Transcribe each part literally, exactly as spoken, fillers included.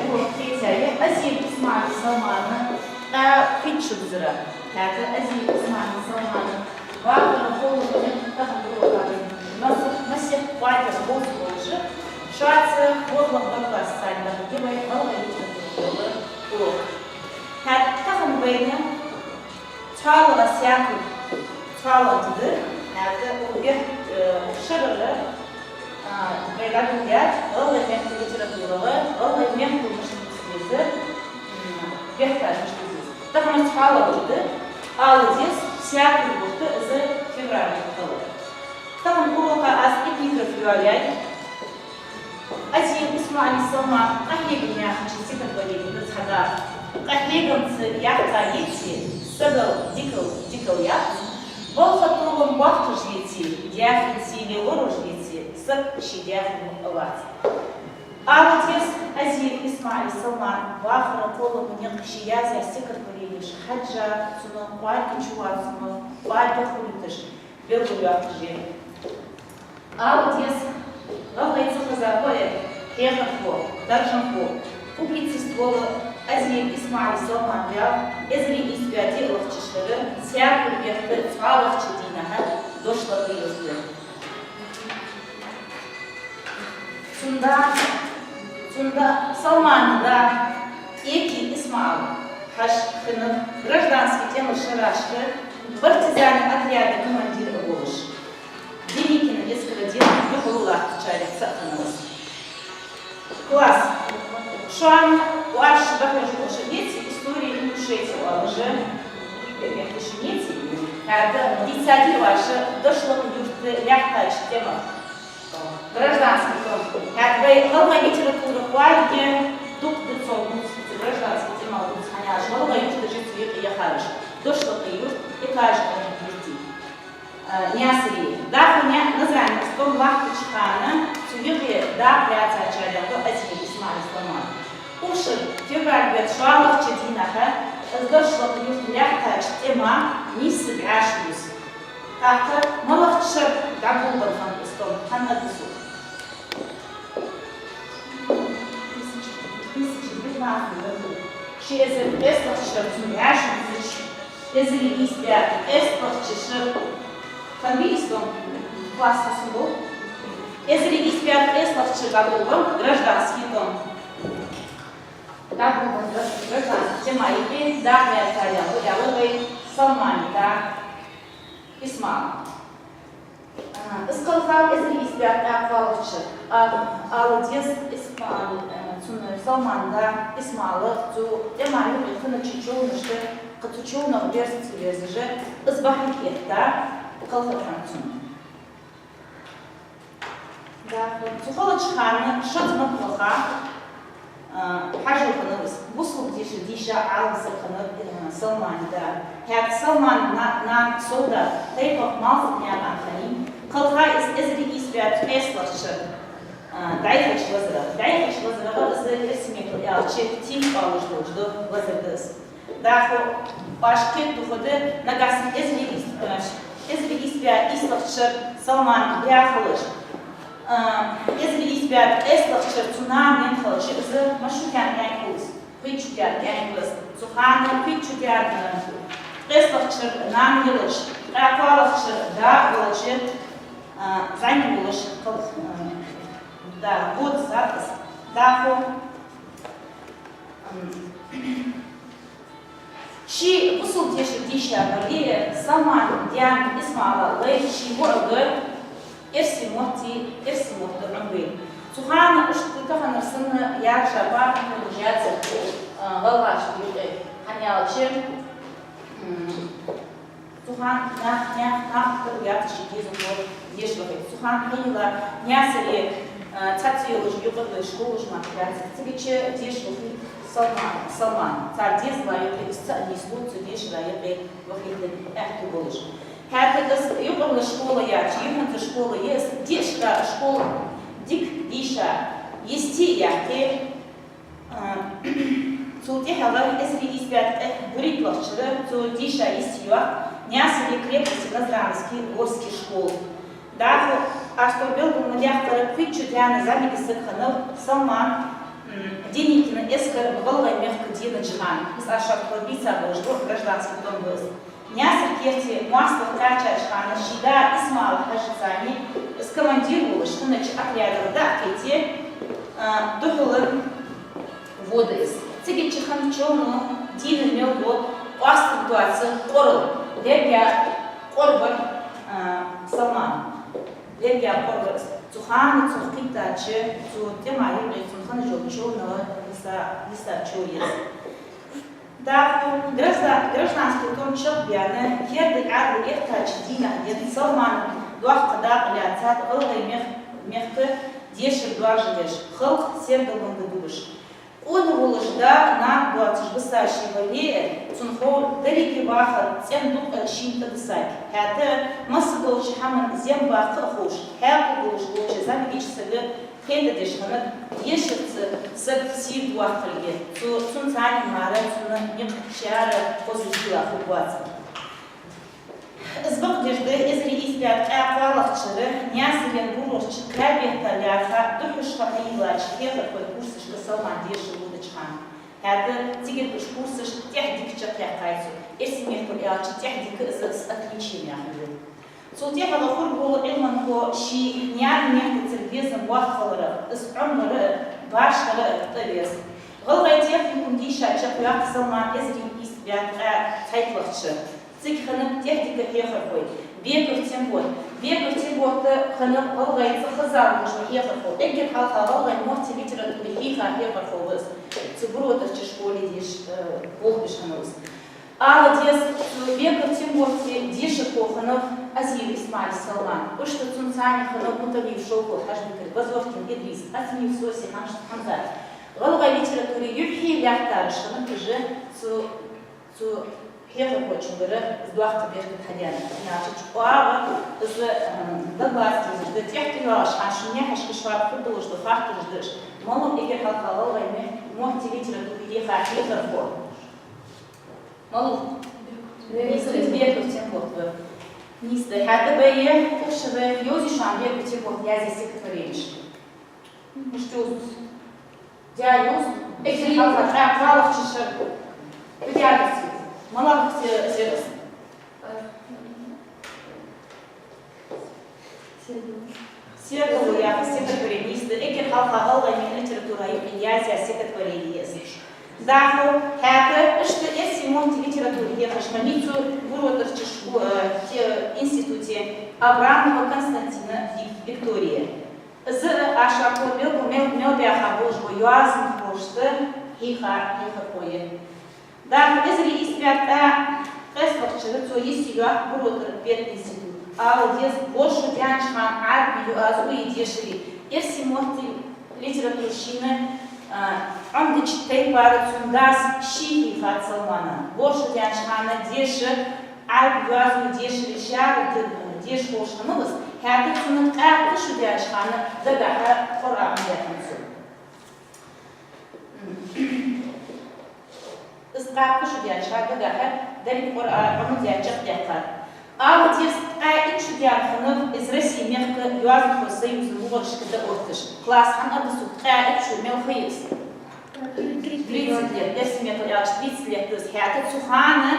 Урок тхоца я Азиев ИсмаӀала Салмана ткъаь пхийтта шу дизар. ХӀаьта Азиев ИсмаӀала Салмана вахара хӀуллакх тахан урок масех, масех кхоачаш болаш ба. Шоаца хӀуллакх бакълас царна даха вай гӀалгӀай литература урок. ХӀаьта тахан вайна цхьоалагӀа саькур, цхьоалагӀа да, хӀаьта укх бехк, э, шерара, а, вай дӀадоладаьд гӀалгӀай мехка литературагӀа, гӀалгӀай мехка мишта дувца деза, м, бехкташ мишта дувца деза. Тахан цхьоалагӀа да, ала деза, саькур бутт да из февраль бутт хилар. Тахан уроках аз эпиграф йоалаяьй. Азиев ИсмаӀала Салман «Къахьегам» яхача стихотворени тӀа цхьа дакъа. Къахьегаца яхца еце, сагал дикал, дикал яц. Балха толам боахкаш еце, даьхен сийле лораеш еце, саг ший даьхен мукъа вац. Ала деза, Азиев ИсмаӀала Салмана вахара кхоллама никъ ше язъяь стихотворенеш хьежжа, цунна кӀоарга чувоацам, кӀоарга хургйолаш белгалйоаккхаш я. Ала деза, гӀалгӀай цхьа хоза поэт, хьехархо, даржанхо, публицист вола Азиев ИсмаӀала Салман ваьв эзар ийс бӀаь диълагӀча шера, саькура бетта цхьоалагӀча дийнахьа, дошлакъий юрта. Цун да, цун да Салмана да Эки ИсмаӀал хьажа хиннав граждански тӀема шерашка партизанни отряда командир а волаш. Деникина эскара ден духьал латтачарех цаӀ хиннав из. Класс. Шоана оаш дахьаш уж деце история Ингушетии оалаш, бехке ши неце, хӀаьта дийцади оаш дошлакъий юрта лаьттача тӀема. Граждански тӀем. ХӀаьта вай гӀалгӀай литература кӀоарга дукха да цох дувца, граждански тӀема дувца, хӀана аьлча гӀалгӀай юрташ я цу юкъе яхараш. Дошлакъий юрт, этажи юрт я. А, Наьсаре. Даха не Назрани из тӀом латтача хана цу юкъе дакъа лаьцачарех ва Азиев ИсмаӀала Салман. Укх шера февраль бетта шоллагӀча дийнахьа из дошлакъий юрта лаьттача тӀема нийсса бӀаь шу я из. ТӀаккха малагӀча шера дӀаболабенна хиннад из тӀом, хӀана аргда сога? Ши эзар ткъестлагӀча шера цун бӀаь шу дизача, эзар ийс бӀаь ткъестлагӀча шера, хьан бий из тӀом, класс хьасун бу? Эзар ийс бӀаь ткъестлагӀча шера дӀаболабенна граждански тӀом. ДӀаболабенна граждански тӀема юкъе дакъа лаьцарех ва аьлар вай Салмана да ИсмаӀал. А, из кхелхав эзар ийс бӀаь ткъаь кхоалагӀча шера. А, ала деза ИсмаӀала, а, цун Салмана да ИсмаӀала цу тӀема юкъе хиннача човнашта, кхы цу човнах верза ца верзаш, из бахьан тӀа этта кхелхар хиннад цун. Да, цу хилча хана шозза ма кхелха, а, хьажал хиннав из, бусалба деша дийша Ӏалам саг хиннав, а, Салмана да. ХӀаьта Салмана на-, нана Саудат тайпах малсаг наькъан хиннай, кхелхай из эзар ийс бӀаь ткъестлагӀча шера, а, дӀайхача лазарах. ДӀайхача лазарах из эрсий меттала аьлча тиф оалаш долаш дола лазар да из. Даха, оаш кхетаду хӀама да, нагахьа санна эзар ийс, э, эзар ийс бӀаь ийслагӀча шера Салман бӀаь хилча, э, эзар ийс бӀаь ткъестлагӀча шера цун нана мел хилча, из ма шу тӀа кӀаьнк хул из, пхийтта шу тӀа кӀаьнк хул из. Цу хана пхийтта шу тӀа, э, ткъестлагӀча шера нана йолаш, ткъаь кхоалагӀча шера да а волаш, э, зӀамига волаш, кхалх, э, да, бода саг из. Даха, м, Ший бусалба деша дийша вале а, Салмана даьна ИсмаӀала лай ший воӀага эрсий мотт, эрсий мотт Ӏомабайнаб. Цу хана иштта таханара санна яьржа бахьан хулаш яцар, а, гӀалгӀашта юкъе. ХӀана аьлча, м, цу хана нах, нах, нах тӀа яцар ший дезалхо деша вахийта. Цу хана хьайила Наьсаре, а, цхьацца йолаш юкъарле школаш мара яцар. Цигача деша вахийта Салман, Салман. Цар дезала юкъе из цаӀ нийслу, цу дешара юкъе вахийта аьттув болаш. ХӀаьта из юкъарле школа яц, юххьанца школа я из, дешара школа дика дийша, йисте а яьккхе, а, цул тӀехьагӀа эзар ийс бӀаь ткъаь вурийтлагӀча шера цо дийша йисте йоаккх Наьсаре крепости Назрановски горски школа. Даха, аз тхона белгал ма даьккхара, пхийтта шу даьнна зӀамига саг хиннав Салман, Деникина эскар ГӀалгӀай мехка денача хана, из аш шоаш тхона бийца болаш ба, гражданский том ба из. Наьсар-Керте моастагӀа кхаьчача хана ший да Исмаил-Хьажаца из командир волаш хиннача отрядах дӀа а кхийтте, а, духьала вода из. Цига чу хинна човно дийна мел дола къоастам доаца къорал, лерга къора бар, а, Салман. Лерга къора бар из. Цу хана цунах кхийттача, цу тӀема юкъе цунна хинна йола човнал нийса, нийса чо я из. ДӀахо гражда-, гражданский том чакхбаьнна, керда Ӏаьдал эттача дийнахьа денз Салмана доккха дакъа лаьцад ГӀалгӀай мех-, мехка дешар доаржадеш, халкъ сердал ланга дугаш. Къона волаш да, нана доацаш висача вале а, цун хов деррига вахар цӀен дукъа шийна тӀадисад. ХӀаьта масса долча хӀаман зем баккха а ховш, хьаькъал долаш волча зӀамигача сага кхетадеш хиннад дешарца саг сийрда ваккхалга, цу, цунца цхьана мара цунна никъ шера хоза дилла хургвац. Из бакъдеш да эзар ийс бӀаь ткъаь кхоалагӀча шера Наьсарен Буро чу кхаь бетта лаьрхӀа духхьашха хьайийлача хьехархой курсашка Салман дешаш водача хана. ХӀаьта цигара уж курсаш тӀехдика чакхъяьккхай цо. Эрсий меттала аьлча, тӀехдика из с отличием яхилга да. Цул тӀехьагӀа хургвола Ӏилманхо ший наьна мехкацара безам боккха хиларах, из Ӏомалара а, башхара а тӀавена. ГӀалгӀай техникум дийша чакхъяьккхай Салмана эзар ийс бӀаь ткъаь цхьайттлагӀча шера. Цига хиннаб тӀехдика хьехархой. Беков Тембот. Беков Тембот хиннав гӀалгӀай цӀи хоза волаш вола хьехархо. Эггара хьалха гӀалгӀай мотти литератури хьийха хьехархо ва из. Цу Буро тӀара чу школе деша, э, болх беш хиннав из. Ала деза, цу Беков Тембота дешархо хиннав Азиев Исмаил Салман. Иштта цунца цхьана хиннав Муталиев Шовкъала Хьажбикар, Базоркин Идрис, Ацмиев Соси Хьамз-, Хьамзат. ГӀалгӀай литературе юххе лаьттараш хиннаб уж цу, цу хьехархочунгара, из доккха беркат хьадаьннад. Значит, оаха из, м, дагадоацаш да, тӀехьа тӀайоагӀача хана шун яхьашка шоаш хургдолаш да хаттараш да уж. Малав эггара хьалха гӀалгӀай ме-, мотти литератури хьийха хьехархо? Малав? Нийса да, Беков Тембот ва. Нийса да. ХӀаьта вай, укх шера йовзий шоана Беков Тембота язъяь стихотворенеш? Мишта йовзац? Даь йовзац? Эггара хьалха ткъаь кхоалагӀча шера. Битягас. МалагӀа се-, сервис? «Сердало» яха стихотворени нийса да, эггара хьалха гӀалгӀай мехка литература юкъе язъяь стихотворени я из. ДӀахо, хӀаьта, иштта эрсий мотти литература хьехаш хиннай цу Буро тӀара чу шко-, э, те-, институте Абрамова Константина Вик-, Виктория. Из а аш шоаш тхона мел-, мел-, мел баьха болаш бола йоазонхошта хьийха хьехархо я. ДӀахо эзар ийс бӀаь ткъаь кхоалагӀча шера цо йисте йоаккх Буро тӀара пединститут. Ала деза, бошха даьннача хана Ӏарбий йоазув дешари, эрсий мотти литератури шийна, а, Ӏомадеча тайпара цун дас ше хьийхад Салмана. Бошха даьннача хана деша Ӏарбий йоазув дешари шера де-, деша ховш хиннав из, хӀаьта цунна ткъаь кхо шу даьннача хана дагахьа Къуръан Ӏомадаь хиннад цо. Из ткъаь кхо шу даьннача хана дагахьа деррига Къуръан Ӏомадаь чакхдаьккхад. Ала деза, ткъаь итт шу даьнна хиннав из Россе мехка йоазонхой союза мугӀарашка дӀаотташ. Класс хьаотташ ткъаь итт шу мел ха я из? Тридцать лет, эрсий меттала аьлча, тридцать лет да из. ХӀаьта цу хана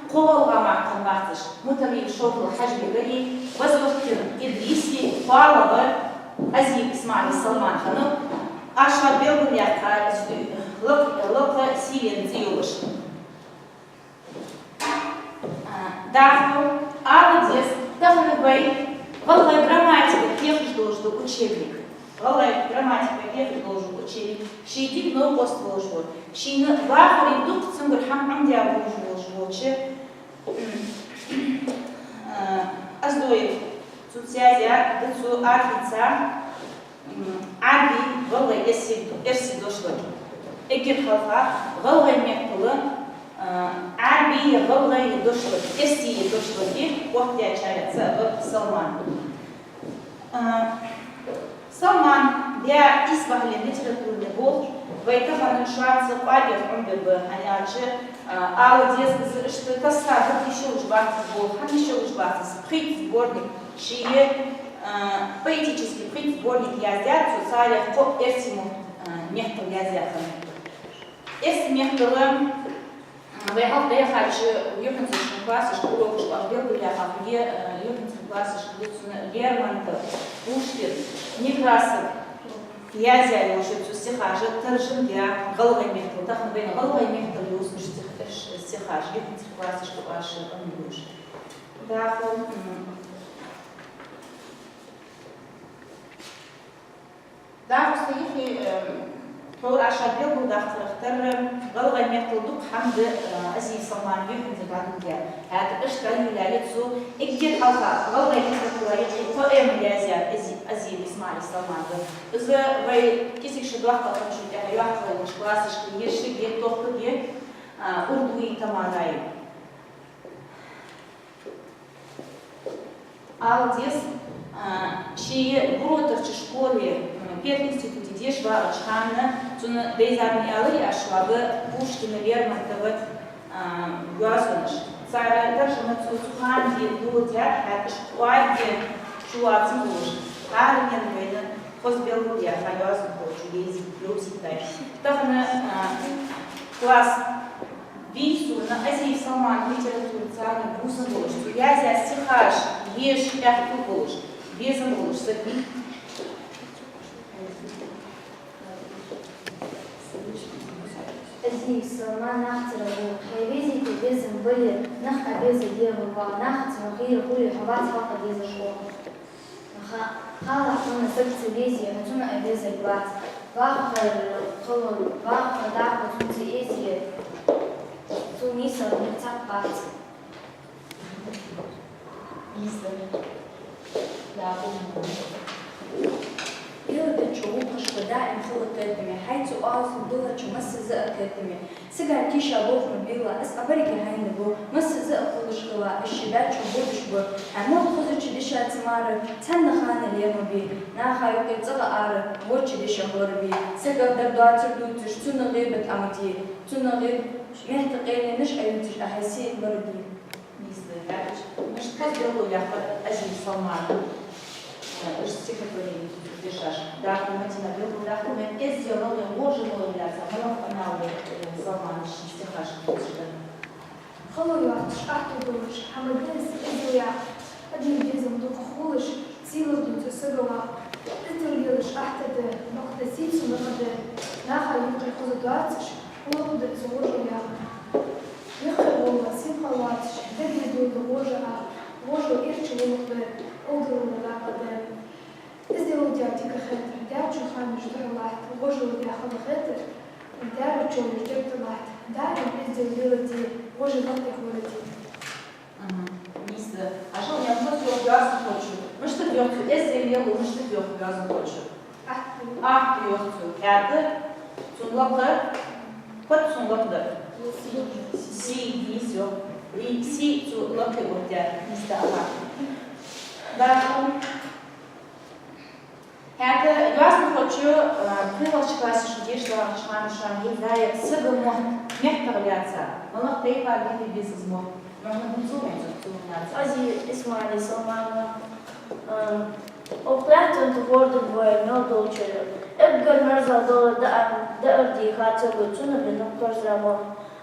кхо гӀалгӀа мара хиннабац уж. Муталиев Шовкъала Хьажбикари, Базоркин Идриси, кхоалагӀа Азиев Исмаил Салман хиннав. Аш шоана белгалъяьккхай из лакха, лакха сийлен цӀи йолаш. А, дӀахо, ала деза, тахан вай гӀалгӀай грамматика хьехаш долаш дола учебник. ГӀалгӀай грамматика хьехаш долаш дола учебник. Ший дика новкъост волаш вола, шийна вахаре дукха цунгара хӀама Ӏомадаь волаш волаш волча, м, а, Оздоев, цунца язъяь да цо Ӏарбийца, м, Ӏарбий, гӀалгӀай, эрсий, эрсий дошлаг. Эггара хьалха гӀалгӀай меттала, а, Ӏарбий е гӀалгӀай е дошлаг, эрсий е дошлаг оттадаьчарех цаӀ ва Салман. А, Салмана даь ийс бахьален литературни болх вай тахан шоаца кӀоаргагӀа Ӏомабергба, хӀана аьлча, а, ала деза, из иштта тасса дукха йиш йолаш бац из болх. ХӀана йиш йолаш бац из? Пхийтта сборник, ший, а, поэтически пхийтта сборник яздаьд цо, царех кхоъ эрсий мотт-, Меттала яздаь хиннад. Эс меттала вай хьалха дӀаяхача юххьанцарча классашка урокашка оаха белгалдаьккха, е, э, юххьанцарча классашка дувцар Лермонтов, Пушкин, Некрасов яздаь йолча цу стихаша таржам даь гӀалгӀай меттала. Тахан вайна гӀалгӀай меттала йовзаш стихаш юххьанцарча классашка оаша Ӏомаеш. ДӀахо, м, ДӀахо са юххе, э, тхьовра аз шоана белгалдаккхарах тара, гӀалгӀай меттала дукха хӀама да, э, Азиев Салмана юххьанца дӀадоладаь. ХӀаьта иштта дӀайолаяьй цо эггара хьалха гӀалгӀай литература юкъе поэма яздаьр Ази-, Азиев ИсмаӀал Салман да. Из вай кӀезига шу доккхача хана тӀехьа йоккхагӀа йолча классашка е шиъ, е тохкаг, е, э, Урдуи Тамарай. Ала деза, а, ше Гуротарча школе, м, пединституте деша вагӀача хана цунна дайзарна аьлар, яшваба Пушкина, Лермонтова, а, йоазонаш. Цар таржам цо цу хана де доладаьр, хӀаьта иштта кӀоарга де чувоацаш волаш. ХӀара мо вайна хоза белгалдаьккха йоазонхочо, езий, йовзийтай. Тахан, а, класс вий сона Азиев Салмана литература царна бувзам болаш, цо яздаь стихаш еша аьттув болаш, безам болаш саг вий. Азиев Салман, нахацара гӀо. Хьо везийта безам бале, нах Ӏа беза дегӀа ва, нахаца хьо хийра хуле, хьо вац хьалха дезаш гӀо. Ха-, хала хьона саг ца везе, хьо цунна а везарг вац. Вахар хало, вахар дӀахо цунца эзе, цо нийсагӀа никъ цхьаккха бац. Нийса да. Леладеча гӀулакхашка даим хила кхетаме, хьайца оалаш долча массаза а кхетаме. Сага тийша болх ма бийла, из Ӏа беррига хьайна ба, массаза а хулаш хила, из ший баьчча бодаш ба. Хьа мел хозача дешаца мара цхьанна хана ле ма бе, наха юкъе цӀагӀа ара, воча деша хӀора бе. Сагах дар доацар дувцаш, цунна гӀийбат Ӏа ма де, цунна гӀийб-, мехка къайленаш Ӏа ювцаш, Ӏа хьай сий бара де. Нийса да, яхача, мишта хоза белгалъяьккхар Азиев Салмана, э, уж стихотворени дешаш. ДӀахо Мадина белгалдаьккхар, эздел, гӀожал лаьца, малав къамаьл да, э, Салмана ший стихаш дешаш да. Хало йоацаш, аьттув долаш, хӀама деза эздел яккха, адамий безам дукха хулаш, сийлахь дувца сага ваккха. Эздел лелаш аьттув да, мохк да, сий цунна ма да, наха юкъе хоза доацаш, гӀулакх да из гӀожал яккха. Юххе гӀолла синхаллацаш, дегӀе дулда гӀожа а, гӀожо ирча гӀулакх да, олдалла дакъа да. Эздел лелаяь дика хетар, даьчун ханаш духьалахьа, гӀожал лелаяь хала хетар, даьра чолаш дегӀ тӀалахьа, даим эздел леладе, гӀожа лакхе хӀора де. Мгм. Нийса да. Ажал, ма хоза йоах йоазонхочо. Мишта йоах цо, эздел лела, мишта йоах йоазонхочо? Аьттув. Аьттув йоах цо. ХӀаьта цун лакха, кот цун лакха да? Сий. Сий, нийса йоах. И сий цо лакхе оттадаьд. Нийса да, Аллах. ДӀахо. ХӀаьта йоазонхочо, а, пхелагӀча классе деша вагӀача хана шоана гуш даьр сага мотт, меттах лаьца. МалагӀа тайпара лелае беза из мотт? Мухьаммад, хӀанз цо вайна цо, цо вайна ца. Азиев ИсмаӀала Салмана, а, укх лаьттан тӀа хӀара ди вай мел долчара, эггара мерза дола даар, даар дийха ца гой, цунна беннаб кхерза мотт.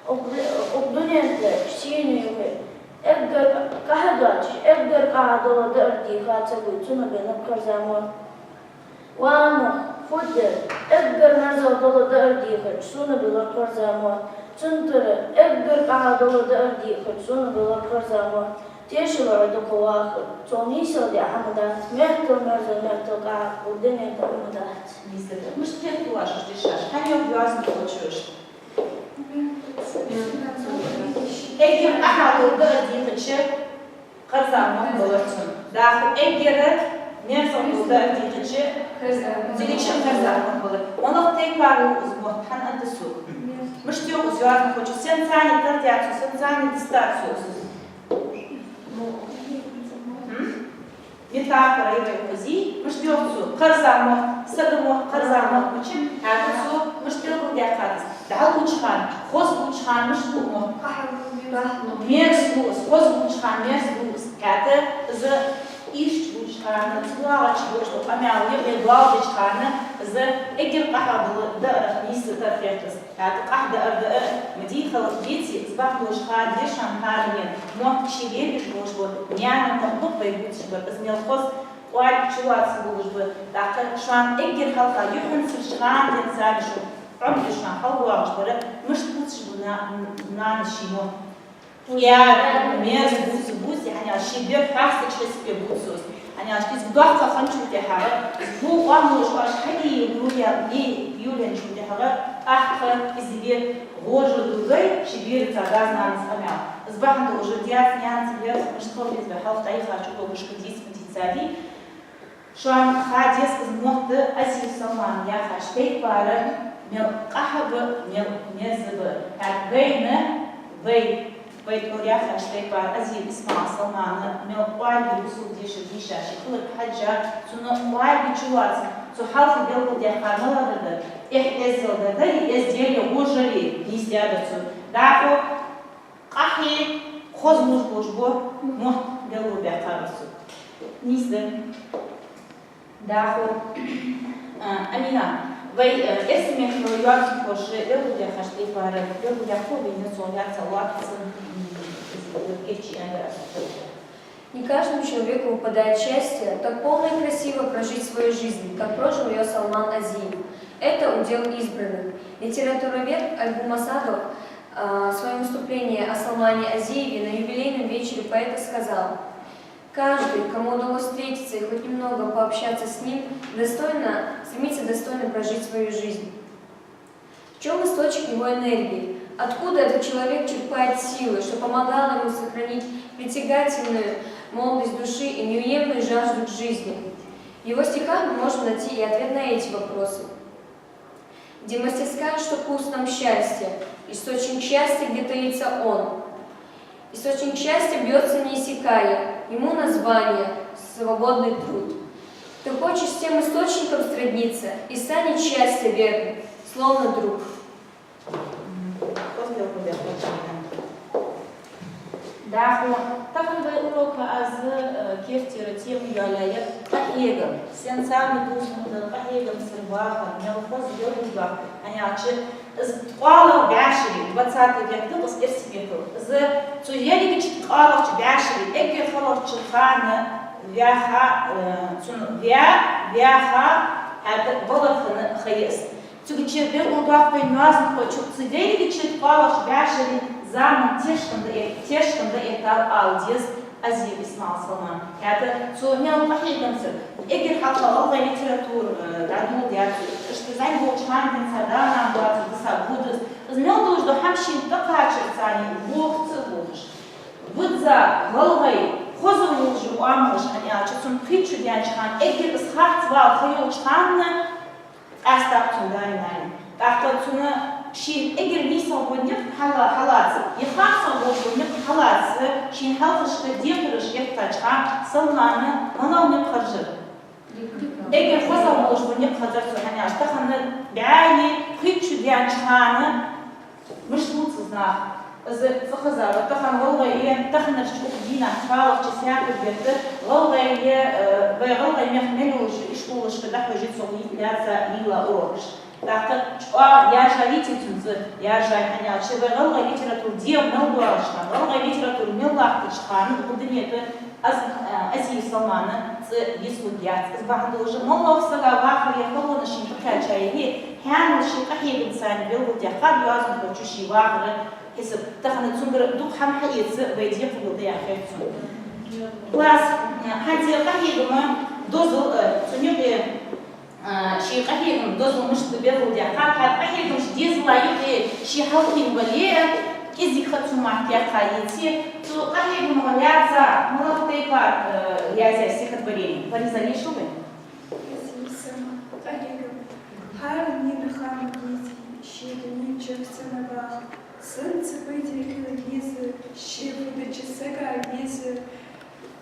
Укх ду-, укх дунен тӀа сийна юхе эггара къахьа доацаш, эггара къахьа дола даар дийха ца гой, цунна беннаб кхерза мотт. Ва нах, фу дар, эггара мерза дола даар дийхача, сона белар кхерза мотт. Цун тӀара, эггара къахьа дола даар дийхача, сона белар кхерза мотт. Тешал Ӏа дукха вахар, цул нийсагӀа даь хӀама дац, мехтал мерза, мехтал къахьа, укх дунен тӀа хӀама дац. Нийса да. Мишта хет хулаш уж дешаш? Хьан йоах йоазонхочо уж? Эггара къахьа дола даар дийхача, кхерза мотт балар цунна. ДӀахо эггара мерза дола даар дийхача, дигача кхерза мотт балар. МалагӀа тайпара ва из мотт, хӀана аьннад цо? Мишта йоах из йоазонхочо, сенца тӀа тӀадаьд цо, сенца дистад цо из? Хм? Метафора я вай укхаза, мишта йоах цо, кхерза мотт, сага мотт, кхерза мотт, мича, хӀаьта цо мишта белгалдаьккхад из? ДӀалуча хана, хозлуча хана мишта лу мотт? Мерза лу из, хозлуча хана мерза лу из. ХӀаьта из Иштта болча хана, цу дагӀача болча къамаьл юкъе доал деча хана, из эггара къахьа дола даар нийса тара хетт из. ХӀаьта къахьа даар даар ма дий, хала деций, из бахьан долаш ха дешан ханаме мотт ший лелаш болаш ба, наьна мотт ма бий бувцаш бар, из мел хоза, кӀоарга чулоацаш болаш ба, тӀаккха шоана эггара хьалха юххьанцарча хана денз царна шо Ӏомаде шоана хьалвоагӀаш бар, мишта бувцаш ба на-, нанас ший мотт. Яр, мерза бувца, бувца, хӀана аьлча ший бер хьастача хьисапе бувц цо из. ХӀана аьлча кӀезига доккха хинначул тӀехьагӀа, из бу къамаьлаш оаш хьаде юле-, е-, юллачул тӀехьагӀа, тӀаккха кӀезига гӀожа дугай ший бераца дас-нанас къамаьл. Из бахьан долаш даьца-наьнаца лерхӀа мишта хила деза хьалха дӀаяхача угӀогашка дийца ма дийцадий. Шоана ха деза из мотт Азиев Салмана яхача тайпара мел къахьа ба, мел мерза ба. ХӀаьта вайна, вай, вай тӀора яхача тайпара Азиев ИсмаӀал Салмана мел кӀоарга бусалба дешар дийша ший хиларга хьежжа, цунна кӀоарга чулоацаш, цо хьалха белгалдаьккхар малагӀа дар да, эхь-эздел дар дарий, эздел е гӀожал е, нийсдаь дар цо. ДӀахо къахьег, хоза лувш болаш бола мотт белгалбаьккхар цо. Нийса да. ДӀахо, а, Амина, вай, э, эрсий меттала йоазонхоша белгалдаьхача тайпара, белгалдаьккхо вайна цо яц лоацца, м, из кийчъяьннар аз. Не каждому человеку выпадает счастье так полно и красиво прожить свою жизнь, как прожил её Салман Азиев. Это удел избранных. Литературовед Альбум Асадов, а, в своём выступлении о Салмане Азиеве на юбилейном вечере поэта сказал: «Каждый, кому удалось встретиться и хоть немного пообщаться с ним, достойно, стремится достойно прожить свою жизнь». В чём источник его энергии? Откуда этот человек черпает силы, что помогало ему сохранить притягательную молодость души и неуемную жажду к жизни? В его стихах мы можем найти и ответ на эти вопросы. Где мастерская, что куст нам счастья, источник счастья, где таится он. Источник счастья бьётся, не иссякая, ему название — свободный труд. Ты хочешь с тем источником сродниться, и станет счастье верным, словно друг. ДӀахо тахан вай урока аз, э, керттера тема йоалаяьр къахьегам. Сенца ма дувзаденна да къахьегамцара вахар, мел хоза белгалдоаккх, хӀана аьлча из ткъоалагӀа бӀаьшере, двадцатый век да-кх из эрсий меттала. Из цу ерригача ткъоалагӀча бӀаьшере, эггара хьалхарча хана ваьха, э, цун ваь, ваьха, хӀаьта валар хинна ха я из. Цугача белгалдоаккх вайна йоазонхочо, цу дерригача ткъоалагӀча бӀаьшеран заман тешкам да э-, тешкам да эттар ала деза Азиев ИсмаӀал Салмана. ХӀаьта цо мел къахьегамцара, эггара хьалха гӀалгӀай литература, э, дӀадоладаьд цо. Иштта зӀамига волча хана денз цар да-нана доацар дисаб, водаз. Из мел долаш дола хӀама шийна тӀакхачарца а вохаца а вохаш, визза гӀалгӀай хоза лувш йола оамалаш, хӀана аьлча цунна пхийтта шу даьннача хана, эггара из харцвала ха йолча хана, къаьстаб цун да-нана. ТӀаккха цунна шийна эггара нийсагӀа бола никъ хьала-, хьалаца, е харцагӀа бола никъ хьалаца, шийна хьалхашка декхараш эттача хана Салмана малагӀа никъ хержар? Эггара хозагӀа болаш бола никъ хезар цо, хӀана аьлча тахан бӀаьи пхийтта шу даьннача хана мишта луц из нах? Из цӀихеза ва тахан гӀалгӀай, е таханарча укх дийнахьа, кхоалагӀча саькар бетта гӀалгӀай, е, э, вай гӀалгӀай мехка мел йолча ишколашка дӀахьожаш цо йита лаьца йийла урокаш. ТӀаккха чӀоагӀа яржа йитий цун цӀи, яржай, хӀана аьлча вай гӀалгӀай литература дегӀа мел доагӀача хана, гӀалгӀай литература мел латтача хана укх дунен тӀа Аз, а, Азиев Салмана цӀи йицлургьяц. Из бахьан долаш моллагӀча сага вахара халонаш шийна тӀакхаьча яле, хьанал ший къахьегамца белгалдаьккхад йоазонхочо ший вахара хьисап. Тахан цунгара дукха хӀама хьаэца вай декхарийла да яхар цун. Класс, а, хӀанз къахьегама дозал, а, цун юкъе, а, ший къахьегама дозал мишта да белгалдаьккхад, хӀаьта къахьегамаш дезала юкъе ше хьалкхийна вале а, кӀезига ха цун мара кхайкаеце, цу къахьегамах лаьца малагӀа тайпара, э, язъяь стихотворени? Фариза, леша вай. Азиев Салман, «Къахьегам». ХӀара наьна ха ма дезий, ше дунен чу ца набах. Сенца пайде хила еза, ше фу дича сага веза.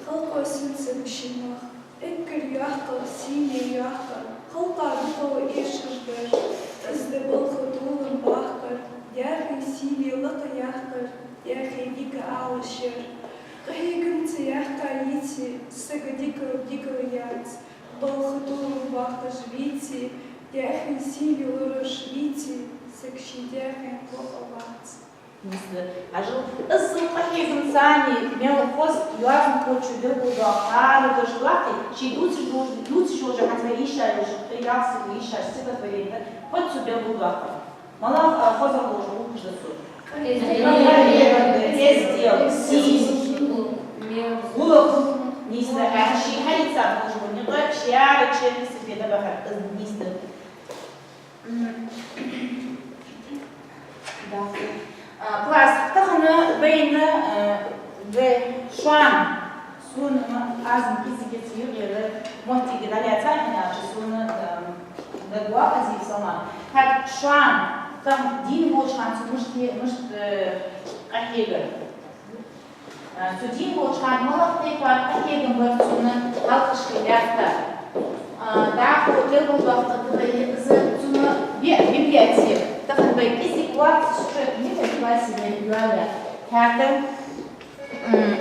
Халкъо сенца гуш я мах. Эггара йоккха, сийна йоккха, халкъа дукха эшаш дар. Из да балха толам бахкар, даьхен сийна лакха яккхар, даьхе дика алашъяр. Къахьегамца яхкъа йийце, сага дикал, дикал яц. Балха дулун бахаш вийце, даьхен сийна лораша вийце, саг ший даьхен кхоъ вац. Нийса да. Хьажал, из къахьегамца мел хоза йоазонхочо белгалдоаккхар деш лакхе, ший дувцаш долча, дувцаш йолча хӀанз вай йийша йолча, ялсага йийша стихотворени, хӀанз цо белгалдоаккхар. МалагӀа, а, хоза лош гӀулакхаш да цо? Эздел. Эздел, сий. ГӀулакх. Нийса да, хӀанз ший хьаийца болаш бола никъ, ший яра чехи сифеда бахар, из нийса да. М. Да. А, класс, тахан вайна, а, вай шоана, сона ма-, аз ма кӀезига ца юкъера, моттиге дӀалаьца хьинача сона, а, дагавоагӀа Азиев Салман. ХӀаьта шоана, тахан дийна болча хана цо мишта, мишта, э, къахьегар. А, цу дийнахьа волча хана малагӀа тайпара къахьегам бар цунна хьалхашка лаьтта. А, дӀахо белгалдоаккхаргда вай из цунна биа-, библиотека. Тахан вай кӀезига вац шоай дийна классе вай йоалаяь. ХӀаьта, м,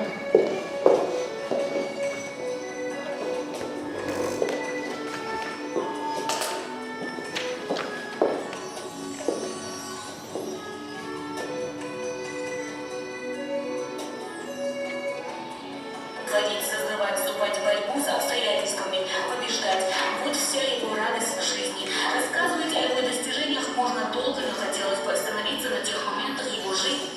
Творить, создавать, вступать в борьбу с обстоятельствами, побеждать. Вот вся его радость в жизни. Рассказывать о его достижениях можно долго, но хотелось бы остановиться на тех моментах его жизни.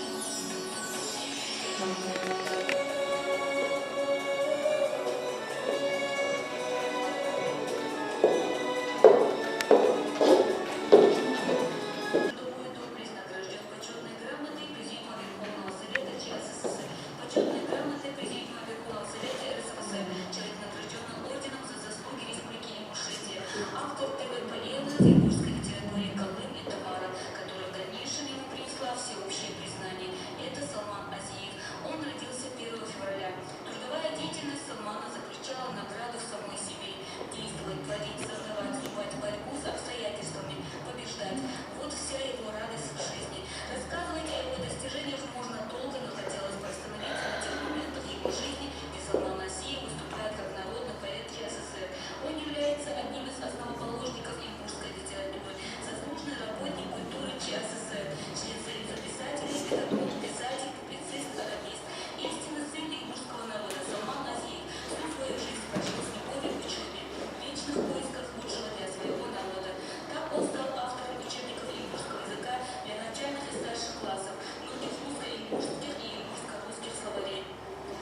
Почётной грамотой Президиума Верховного Совета РСФСР, человек, награждённый орденом «За заслуги Республики Ингушетия», автор первой поэмы в ингушской литературе «Калым и Тамара», которая в дальнейшем ему принесла всеобщее признание. Это Салман Азиев. Он родился первого февраля. Трудовая деятельность Салмана заключала награду самой себе. Действовать, творить, создавать, вступать в борьбу с обстоятельствами, побеждать. Вот вся его радость в жизни. Рассказывать о его достижениях можно долго, но хотелось бы остановиться на тех моментах его жизни, где Салман Азиев выступает как народный поэт ЧАССР. Он является одним из основоположников ингушской литературы, заслуженный работник культуры ЧАССР, член Союза писателей, педагог, писатель, публицист, ораторист. Истинный сын ингушского народа Салман Азиев всю свою жизнь прожил с любовью к учёбе, в вечных поисках лучшего для своего народа. Так он стал автором учебников ингушского языка для начальных и старших классов, многих русско-ингушских и ингушско-русских словарей.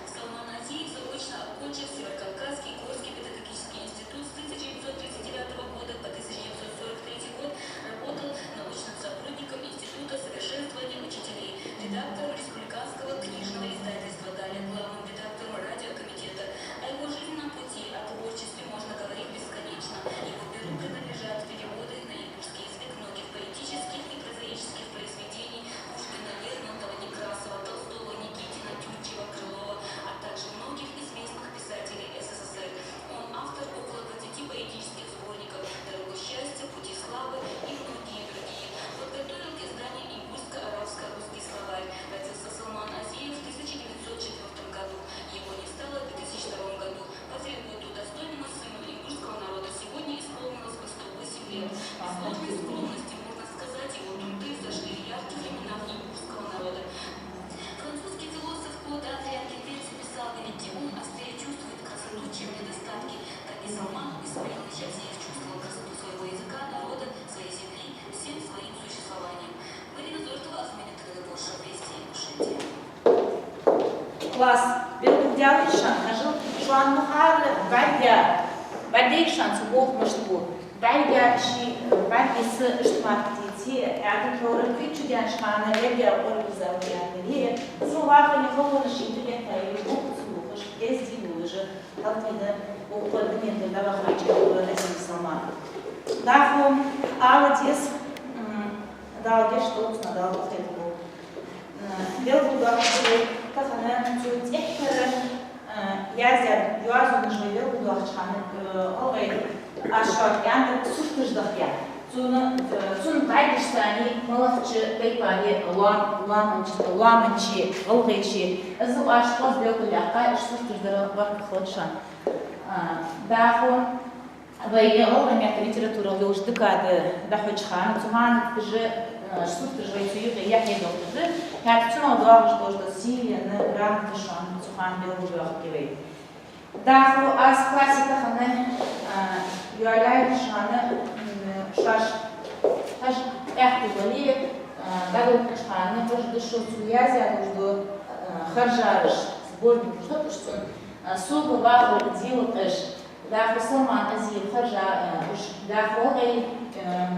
Салман Азиев, заочно окончив Северокавказский горский педагогический институт с тысяча девятьсот тридцать девятого года по тысяча девятьсот сорок третий год, работал научным сотрудником Института совершенствования учителей, редактором Республиканского книжного издательства, далее главным редактором радиокомитета. О его жизненном пути, о творчестве можно говорить бесконечно. Его перу принадлежат переводы на ингушский язык многих поэтических и прозаических произведений Пушкина, Лермонтова, Некрасова, Толстого, Никитина, Тютчева, Крылова, а также многих известных писателей СССР. Он автор около двадцати поэтических сборников «Дорога счастья», «Пути славы» и многие другие. Подготовил к изданию ингушско-арабско-русский словарь. Родился Салман Азиев в тысяча девятьсот четвёртом году. Его не стало в две тысячи втором году. Патриоту, достойному сыну ингушского народа, сегодня исполнилось бы сто восемь лет. Без ложной скромности можно сказать, его труды зажгли яркие времена ингушского народа. Французский философ Клод Андре Ангельберти писал: «Великий ум острее чувствует красоту, чем недостатки». Так и Салман Исмаилович Азиев чувствовал красоту своего языка, народа, своей земли всем своим существованием. Марина Зортова, Азмина Трелебошева, Вести, Ингушетия. Класс. Белгалдаьлар шоана, хьажал, шоана ма харра бӀарга, бӀаргадайра шоана цу болх мишта бу. БӀарга ший, бӀарга са иштта мара тӀа ца, аьнна, тхьовра кхы чу даьннача хана, бӀарга къорбузал яхари, цу вахани халонаш ший тӀа геттара ювцаш, цу бухаш эздий болаш, хьалтӀада укх дунен тӀара дӀавахача хана Азиев Салман. ДӀахо ала деза, м, Дала гешт долда цунна, Дала къахетам болба. Э, белгалдоаккхаргда вай тахан цу тӀехьара, э, яздаь йоазонаш вай белгалдоаккхача хана, э, гӀалгӀай аз шоана аьннадар сурташ даха. Цунна, э, цунна бӀаргашца малагӀча тайпара лоам-, лоаманча, лоаманча, гӀалгӀача, из оаш хоза белгалъяьккхай, уж сурташ дар баркал хилда шоана. А, дӀахо вай гӀалгӀай меттала литературах йолаш декада дӀахьоча хана, цу хана уж, э, сурташ вай цу юкъе яхье долаш да. ХӀаьта цунах доагӀаш долаш да сийлен грамота шоана цу хана белгалбоаккхаргья вай. ДӀахо аз классе тахан, а, йоалаяьй шоана, м, шоаш хьажа тӀехьа вале, а, дӀадолхача хана хьажа да шо цо язъяь долаш дола, а, харжараш, сборникаш да уж цун, а, «Сога вахара делакхаш». ДӀахо Салман Азиев харжа, а, уж, дӀахо гӀалгӀай, а,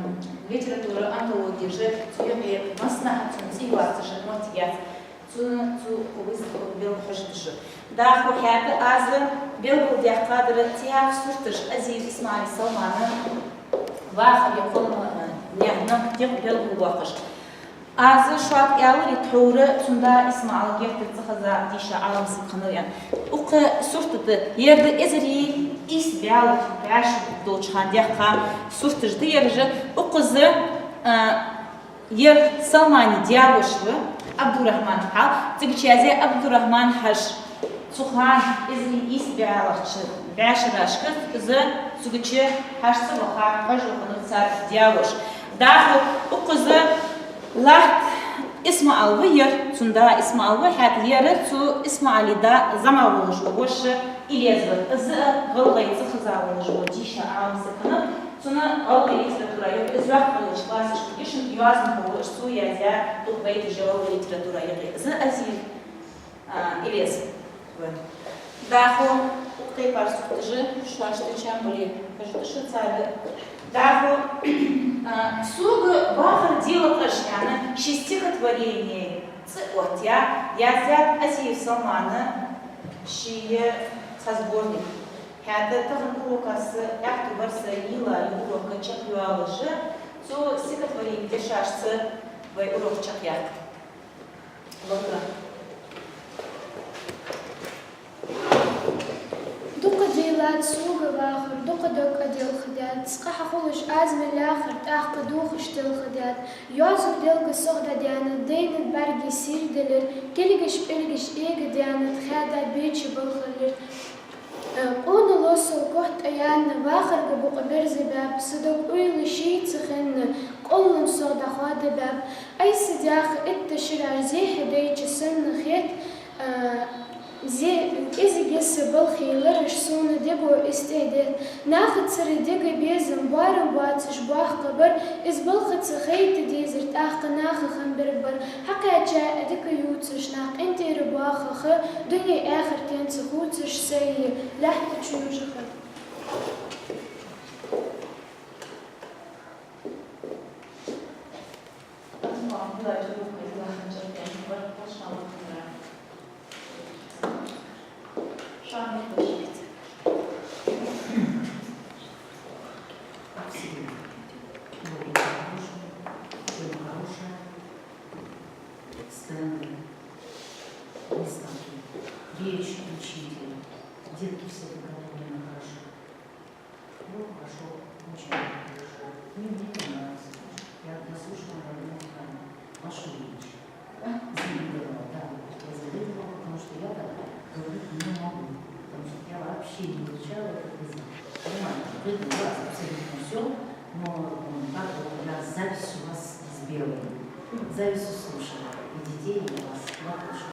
литература антологеш, цу юкъе массанахьа цун цӀи йоацаш моттиг яц. Цу, цу выставка белгалхьожаш да шо. ДӀахо хӀаьта аз белгалдаьккхадар цхьаькха сурташ Азиев ИсмаӀала Салмана вахара кхоллама, э, наькъ тӀа белгалбоаккхаш. Аз шоана аьлар, тхьовра цун да ИсмаӀала геттара ца хеза дийша Ӏалам саг хиннав аьнна. Укх сурта тӀа ер да эзар ийс бӀаьлагӀа бӀаьша долча хана даьккха сурташ да ераш, укхаза, э, Ер Салмана даь-воша ва Абдурахьман-хьа, цигача язъяь Абдурахьман-хьажа. Цу хана эзар ийс бӀаьлагӀча бӀаьшерашка из цигача хьажцӀа ваха хьажа хиннав цар даь-воша. ДӀахо укхаза латта ИсмаӀал ва ер, цун да ИсмаӀал ва, хӀаьта ер цу ИсмаӀала да зӀамагӀа волаш вола воша Илез ва. Из а гӀалгӀай ца хеза волаш вола дийша Ӏалам саг хиннав. Цунна гӀалгӀай литература юкъе, из воккха волча классашка гишан йоазонхо ва, цо язъяь укх байташ гӀалгӀай литература юкъе. Из Азиев, а, Илез ва. ДӀахо укх тайпара сурташ шоашта чам бале хьожаш да шо царга. ДӀахо, а, «Сога вахара делакхаш» аьнна ши стихотворени цӀи оттаяь, язъяьй Азиев Салмана ший цхьа сборник. ХӀаьта тахан урокаца аьттув бар са йийла ер урок чакхйоалаш, цу стихотворени дешашца вай урок чакхъяккха. Лора. Дукха дий лаьца сога вахар, дукха дог Ӏаделхадаьд, цкъа хьахулаш аз мел яхар, тӀаккха дувхаш телхадаьд. Йоазув делга сох дӀадаьннад, дайнад бӀаргий сийрдалар, кулгаш-пӀелгаш эгаденнад, хаьда беча балхалар. Къона лоссал котта яьнна, вахарга букъ берзабаьб, са дог уйла шийца хинна, къоллам сох дӀахоадабаьб. Айса даьха итт шераш зехьа дайча санна хет, а, зе-, кӀезига са балхий лараш сона дего из тӀехьа детт. Нахацара дега безам, боарам боацаш боахка бар, из балхаца хайта дезар, тӀаккха наха хам бергбар. Хьакхаьча а дика ювцаш нах, къинтӀера боахаш, дуне-аьхартенца хувцаш сай лаьтта чу южахар. Стенды, выставки, речь учителя. Детки все подготовлены хорошо. Ну, хорошо, очень хорошо. Мне, мне понравилось. Я дослушала, наверное, там, вашу речь. Завидовала, да. Я завидовала, потому что я так говорить не могу. Потому что я вообще не изучала этот язык. Понимаете, вот это у вас абсолютно все, но, м, как вот я с завистью вас сделаю. С завистью слушала и детей, и вас. Я прошу.